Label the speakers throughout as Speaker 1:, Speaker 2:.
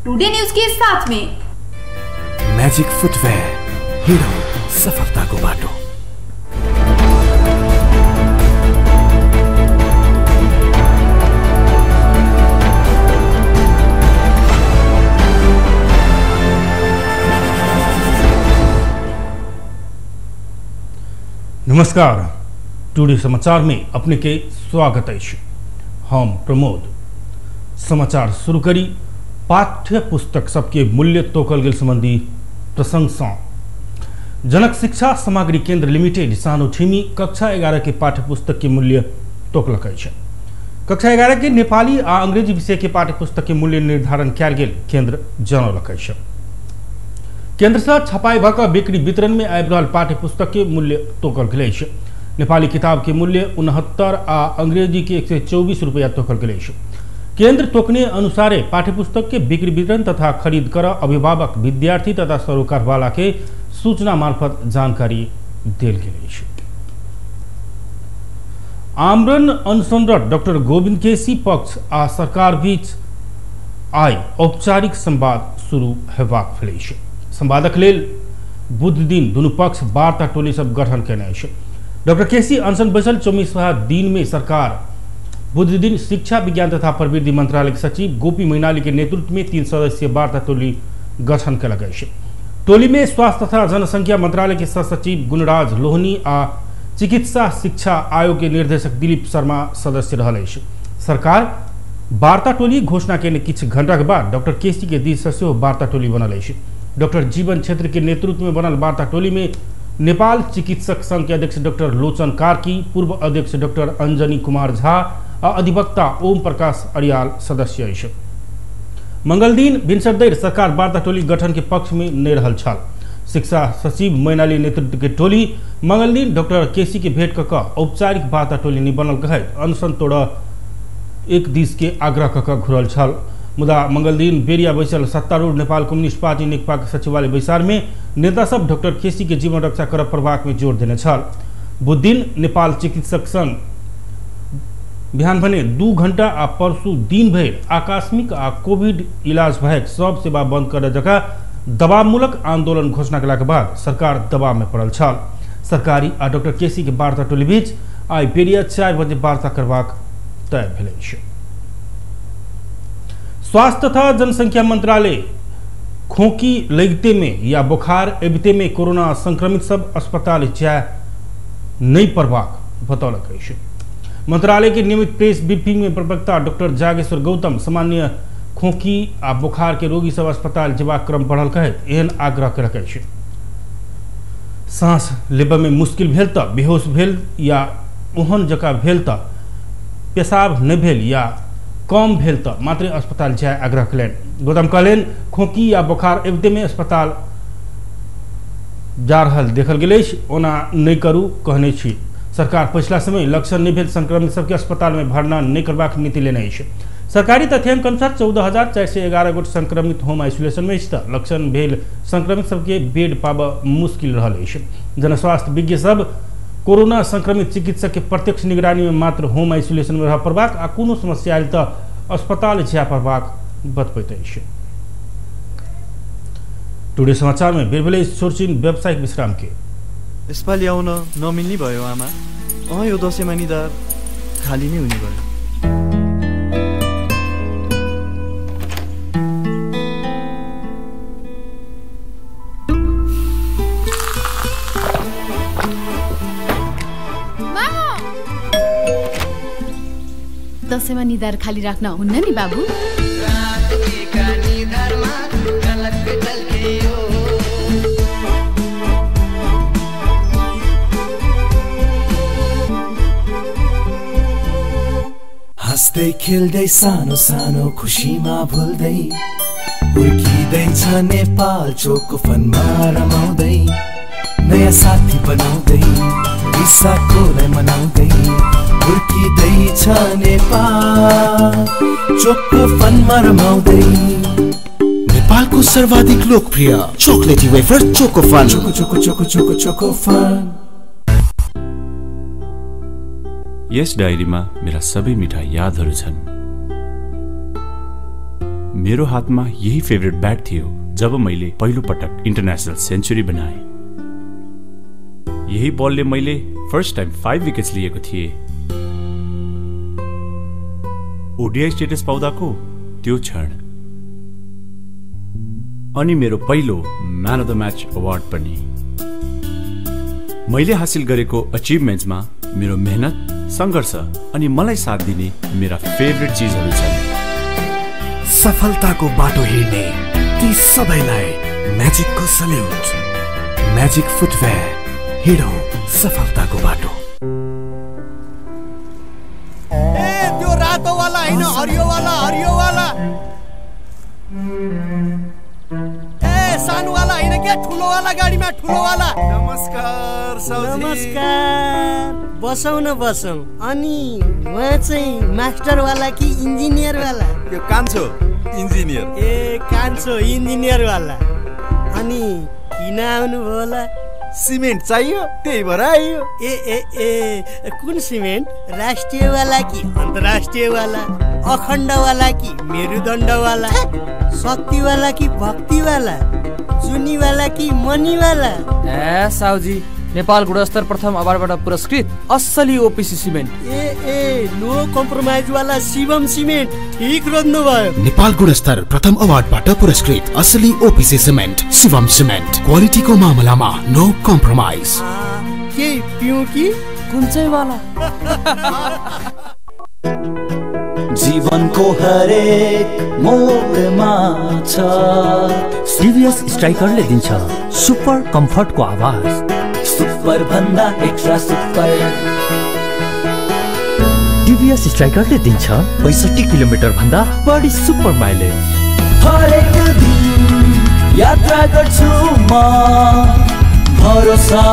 Speaker 1: Today news के साथ में
Speaker 2: मैजिक फुटवेयर, हिँडौँ सफलताको बाटो।
Speaker 3: नमस्कार, टुडे समाचार में अपने के स्वागत अछि। हम प्रमोद। समाचार शुरू करी पाठ्य पुस्तक सबके मूल्य तोकल गेल संबंधी प्रसंग सँ। जनक शिक्षा सामग्री केंद्र लिमिटेड सानो ठिमी कक्षा 11 के पाठ्य पुस्तक के मूल्य तोकलक अछि। कक्षा 11 के नेपाली आ अंग्रेजी विषय के पाठ्य पुस्तक के मूल्य निर्धारण कयल गेल केंद्र जनौलक अछि। केंद्र से छपाई भऽ कऽ बिक्री वितरण में आबि रहल पाठ्य पुस्तक के मूल्य तोकल गेल अछि। नेपाली किताब के मूल्य 69 आ अंग्रेजी के 124 रुपया तोकल गेल अछि। केंद्र तोकने अनुसारे पाठ्यपुस्तक के बिक्री वितरण तथा खरीद कर अभिभावक, विद्यार्थी तथा सरोकारवाला के सूचना मार्फत जानकारी देल गेल अछि। आमरण अनशनरत डॉक्टर गोविंद केसी पक्ष आ सरकार बीच आइ औपचारिक संवाद शुरू हेबाक भेल अछि। संवादक लेल बुध दिन दुनू पक्ष वार्ता टोली सब गठन केने अछि। डॉक्टर केसी अनशन बैसल 24वां दिन में सरकार बुध दिन शिक्षा विज्ञान तथा प्रविधि मंत्रालय के सचिव गोपी मैनाली के नेतृत्व में 3 सदस्यीय वार्ता टोली गठन कयलक अछि। टोली में स्वास्थ्य तथा जनसंख्या मंत्रालय के सचिव गुणराज लोहनी आ चिकित्सा शिक्षा आयोग के निर्देशक दिलीप शर्मा सदस्य रहल अछि। सरकार वार्ता टोली घोषणा केने किछु घंटा के बाद डॉक्टर केसी के दिस से वार्ता टोली बनल अछि। डॉक्टर जीवन क्षेत्र के नेतृत्व में बनल वार्ता टोली में नेपाल चिकित्सक संघ के अध्यक्ष डॉक्टर लोचन कार्की, पूर्व अध्यक्ष डॉक्टर अंजनी कुमार झा आ अधिवक्ता ओम प्रकाश अरियाल सदस्य अछि। मंगल दिन भिनसर धरि सरकार वार्ता टोली गठन के पक्ष में नहि रहल छल। शिक्षा सचिव मैनाली नेतृत्व के टोली मंगल दिन डॉक्टर केसी के भेंट कऽ औपचारिक वार्ता टोली नहि बनल कहैत अनशन तोड़ एक दिस के आग्रह कऽ घुरल छल। मुदा मंगल दिन बेरिया बैसल सत्तारूढ़ नेपाल कम्युनिस्ट पार्टी नेकपा के सचिवालय बैसार में नेता सब डॉक्टर केसी के जीवन रक्षा करब पड़बाक में जोर देने छल। बुध दिन नेपाल चिकित्सक संघ बिहान भने 2 घंटा आ परसू दिन भरि आकस्मिक आ कोविड इलाज बाहेक सब सेवा बंद करय जकाँ दबावमूलक आंदोलन घोषणा केलाक बाद सरकार दबाव में पड़ल छल। सरकारी आ डॉक्टर केसी के वार्ता टोली बीच आइ बेरिया 4 बजे वार्ता करबाक तय भेल अछि। स्वास्थ्य तथा जनसंख्या मंत्रालय खोंकी लगिते में या बुखार अबिते में कोरोना संक्रमित सब अस्पताल जाय नहीं पड़बाक बतौलक अछि। मंत्रालय के नियमित प्रेस ब्रीफिंग में प्रवक्ता डॉक्टर जागेश्वर गौतम सामान्य खोंकी आ बुखार के रोगी सब अस्पताल जेबाक क्रम बढ़ल कहैत एहन आग्रह केलक अछि। सांस लेबय में मुश्किल भेल तऽ, बेहोश भेल या ओहन जकाँ भेल तऽ, पेशाब नहि भेल या कम भेल तऽ मात्र अस्पताल जाय आग्रह कयलनि। गौतम कहलनि खोंकी या बुखार अबिते में अस्पताल जा रहल देखल गेल अछि, ओना नहि करू कहने छी। सरकार पछिला समय लक्षण नहि भेल संक्रमित सबके अस्पताल में भर्ना नहि करबाक नीति लेने अछि। सरकारी तथ्यांक अनुसार 14,411 गोट संक्रमित होम आइसोलेशन में अछि तऽ लक्षण भेल संक्रमित सबके बेड पाबऽ मुश्किल रहल अछि। जनस्वास्थ्य विज्ञ सब कोरोना संक्रमित चिकित्सक के प्रत्यक्ष निगरानी में मात्र होम आइसोलेशन में रह पड़बाक आ कोनो समस्या आयल तऽ अस्पताल जाय पड़बाक बतबैत अछि। टुडे समाचार में बेर भेलै छोटछिन व्यावसायिक विश्राम के।
Speaker 4: यसपालि आउन नमिल्ने भयो आमा। अँ यो दसैँमा निधार खाली नै हुने भयो।
Speaker 5: दसैँमा निधार खाली राख्न हुन्न नि बाबु।
Speaker 2: हाँस्दै खेल्दै सानो सानो खुशीमा भुल्दै हुर्किँदैछ नेपाल चोको फनमा रमाउँदै नयाँ साथी बनाउँदै रिसाकोलाई मनाउँदै हुर्किँदैछ नेपाल चोको फनमा रमाउँदै।
Speaker 6: नेपालको सर्वाधिक लोकप्रिय chocolatey wafer choco fun.
Speaker 2: Choco choco choco choco choco fun.
Speaker 7: यस डायरीमा मेरा सबै मिठा यादहरू छन्।
Speaker 1: मेरो हातमा यही फेभरेट ब्याट थियो जब मैले पहिलो पटक इन्टरनेसनल सेन्चुरी बनाएँ। यही बलले मैले फर्स्ट टाइम 5 विकेट्स लिएको थिएँ। ओडिआई स्टेटस पाउँदाको त्यो क्षण अनि मेरो पहिलो man of the match award पनि। मैले हासिल गरेको अचिभमेन्ट्समा मेरो मेहनत, सङ्घर्ष अनि मलाई साथ दिने मेरा फेभरेट चिजहरू छन्।
Speaker 7: सफलताको बाटो हिँड्ने ती सबैलाई म्याजिकको सल्युट। म्याजिक फुटवेयर, हिँडौँ सफलताको बाटो।
Speaker 8: ए त्यो रातो वाला हैन, हरियो वाला, हरियो वाला। ए सानो वाला हैन के, ठुलो वाला गाडीमा, ठुलो वाला।
Speaker 4: नमस्कार साउजी।
Speaker 9: नमस्कार, बसौँ न बसौँ। अनि उहाँ चाहिँ मास्टर वाला कि इन्जिनियर वाला?
Speaker 4: यो कान्छो इन्जिनियर।
Speaker 9: ए कान्छो इन्जिनियर वाला। अनि किन आउनुभयो होला?
Speaker 4: सिमेन्ट चाहियो, त्यही भएर आइयो।
Speaker 9: ए ए ए कुन सिमेन्ट? राष्ट्रिय वाला कि अन्तर्राष्ट्रिय वाला? अखण्ड वाला कि मेरुदण्ड वाला? शक्ति वाला कि भक्ति वाला? चुनी वाला कि मनी वाला?
Speaker 10: ए साउजी, नेपाल गुणस्तर प्रथम अवार्डबाट पुरस्कृत असली ओपिसी सिमेन्ट।
Speaker 9: ए ए नो कम्प्रोमाइज वाला शिवम सिमेन्ट, ठिक रोज्नु भयो।
Speaker 6: नेपाल गुणस्तर प्रथम अवार्डबाट पुरस्कृत असली ओपिसी सिमेन्ट, शिवम सिमेन्ट। क्वालिटीको मामलामा नो कम्प्रोमाइज।
Speaker 9: के पिउँ कि
Speaker 10: कुन चाहिँ वाला?
Speaker 2: जीवनको हरेक मोडमा छ
Speaker 11: सिरियस स्ट्राइकरले दिन्छ सुपर कम्फर्टको आवाज।
Speaker 2: सुपर भन्दा एक्स्ट्रा सुपर।
Speaker 11: टिभीएस स्ट्राइकरले दिन्छ 65 किलोमिटर भन्दा बढी सुपर माइलेज।
Speaker 2: हरेक दिन यात्रा गर्छु म भरोसा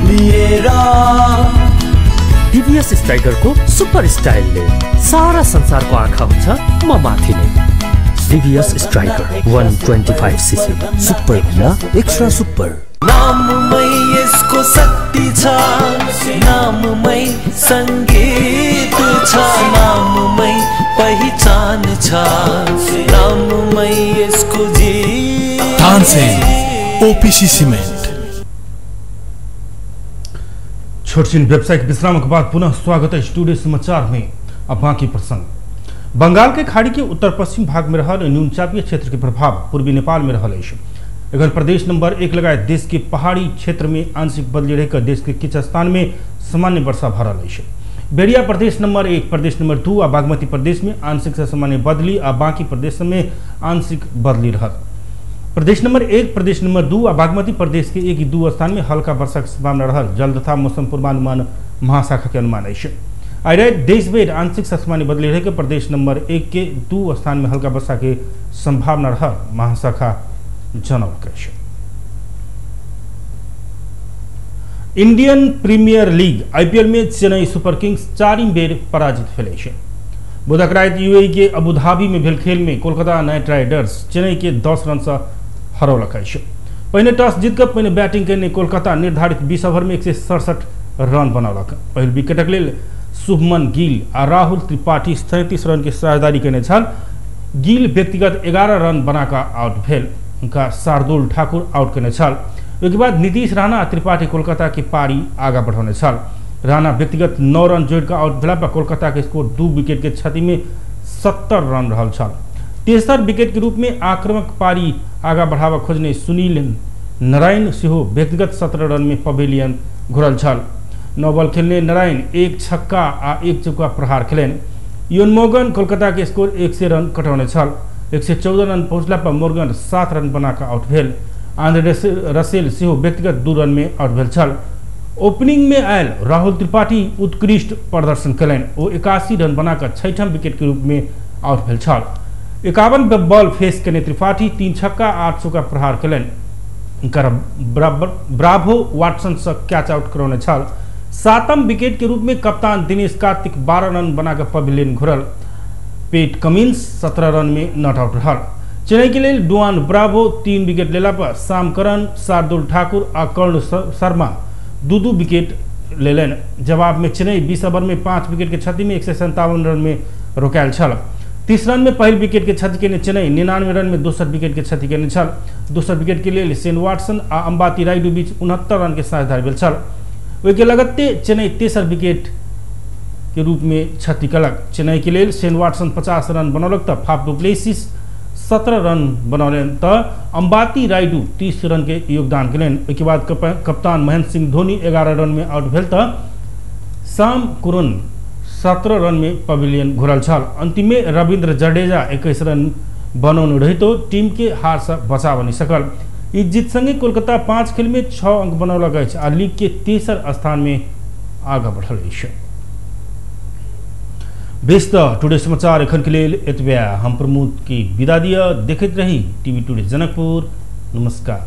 Speaker 2: लिएर।
Speaker 11: टिभीएस स्ट्राइकरको सुपर स्टाइलले सारा संसारको आँखा हुन्छ म माथि नै। टिभीएस स्ट्राइकर 125 सीसी, सुपर भन्दा एक्स्ट्रा सुपर।
Speaker 2: नाममै यसको शक्ति छ, नाममै संगीत छ, नाममै पहिचान छ, नाममै यसको जीत।
Speaker 7: Tansen OPC cement.
Speaker 3: छोटछिन व्यावसायिक विश्राम के बाद पुनः स्वागत है स्टूडियो समाचार में। अब बाकी प्रसंग। बंगाल के खाड़ी के उत्तर पश्चिम भाग में रहल न्यूनचापीय क्षेत्र के प्रभाव पूर्वी नेपाल में रहल अछि। एखन प्रदेश नंबर 1 लगायत देश के पहाड़ी क्षेत्र में आंशिक बदली रहकर देश के किछु स्थान में सामान्य वर्षा भऽ रहल अछि। बेरिया प्रदेश नंबर 1, प्रदेश नंबर 2 आ बागमती प्रदेश में आंशिक से सामान्य बदली आ बाकी प्रदेश में आंशिक बदली रहत। प्रदेश नंबर 1, प्रदेश नंबर 2 आ बागमती प्रदेश के 1-2 स्थान में हल्का वर्षा के संभावना रहल जल तथा मौसम पूर्वानुमान महाशाखा के अनुमान अछि। आइ राति देशभरि आंशिक सामान्य बदली रह के प्रदेश नंबर 1 के 2 स्थान में हल्का वर्षा के संभावना रहल महाशाखा जनौलक अछि। इंडियन प्रीमियर लीग आईपीएल में चेन्नई सुपर किंग्स 4 बेर पराजित भेल अछि। बुधक राति यूएई के अबुधाबी में भेल खेल में कोलकाता नाइट राइडर्स चेन्नई के 10 रन से हरौलक अछि। पहिने टॉस जीत कऽ पहिने बैटिंग केने कोलकाता निर्धारित 20 ओवर में 167 रन बनौलक। पहिल विकेटक लेल शुभमन गिल आ राहुल त्रिपाठी 37 रन के साझेदारी केने छल। गिल व्यक्तिगत 11 रन बनाकऽ आउट भेल। हुनका शार्दुल ठाकुर आउट केने छल। ओहिके बाद नीतीश राणा आ त्रिपाठी कोलकाता के पारी आगा बढ़ौने छल। राणा व्यक्तिगत 9 रन जोड़ि कऽ आउट भेला पर कोलकाता के स्कोर 2 विकेट के क्षति में 70 रन रहल छल। तेसर विकेट के रूप में आक्रामक पारी आगा बढ़ावा खोजने सुनील नारायण सेहो व्यक्तिगत 17 रन में पवेलियन घुरल छल। 9 बॉल खेलने नारायण 1 छक्का आ 1 चौका प्रहार खेलनि। योन मोर्गन कोलकाता के स्कोर 100 रन कटौने छल। 114 रन पहुँचला पर मोर्गन 7 रन बनाकऽ आउट भेल। आंद्रे रसेल सेहो व्यक्तिगत 2 रन में आउट भेल छल। ओपनिंग में आयल राहुल त्रिपाठी उत्कृष्ट प्रदर्शन कयलनि। ओ 81 रन बनाकऽ 6ठम विकेट के रूप में आउट भेल छल। 51 बॉल फेस केने त्रिपाठी 3 छक्का 8 चौका प्रहार कयलनि। हुनकर ब्रावो वाटसन से कैच आउट करौने छल। 7म विकेट के रूप में कप्तान दिनेश कार्तिक 12 रन बनाकऽ पवेलियन घुरल। पेट कमिंस 17 रन में not out रहल। चेन्नई के लेल डुआन ब्रावो 3 विकेट लेला पर साम करन, शार्दुल ठाकुर आ कर्ण शर्मा 2-2 विकेट लेलनि। जवाब में चेन्नई 20 ओवर में 5 विकेट के क्षति में 157 रन में रोकायल छल। 30 रन में पहिल विकेट के क्षति केने चेन्नई 99 रन में दोसर विकेट के क्षति केने छल। दोसर विकेट के लेल शेन वाटसन आ अंबाती रायडू बीच 69 रन के साझेदारी भेल छल। ओहिके लगते चेन्नई तेसर विकेट के रूप में क्षति कलक। चेन्नई के लेल शेन वाटसन 50 रन बनौलक त फाफ डुप्लेसिस 17 रन बनौलनि त अंबाती रायडू 30 रन के योगदान केलनि। ओहिके बाद कप्तान महेंद्र सिंह धोनी 11 रन में आउट भेल त साम कुरन 17 रन में पवेलियन घुरल छल। अंतिम में रविंद्र जडेजा 21 रन बनौने रहितो टीम के हार से बचाव नहीं सकल। ई जीत संगे कोलकाता 5 खेल में 6 अंक बनौलक अछि आ लीग के तेसर स्थान में आगा बढ़ल अछि। बेस त टुडे समाचार एखन के लेल एतबे। हम प्रमोद के विदा दिया। देखैत रही टीवी टुडे जनकपुर। नमस्कार।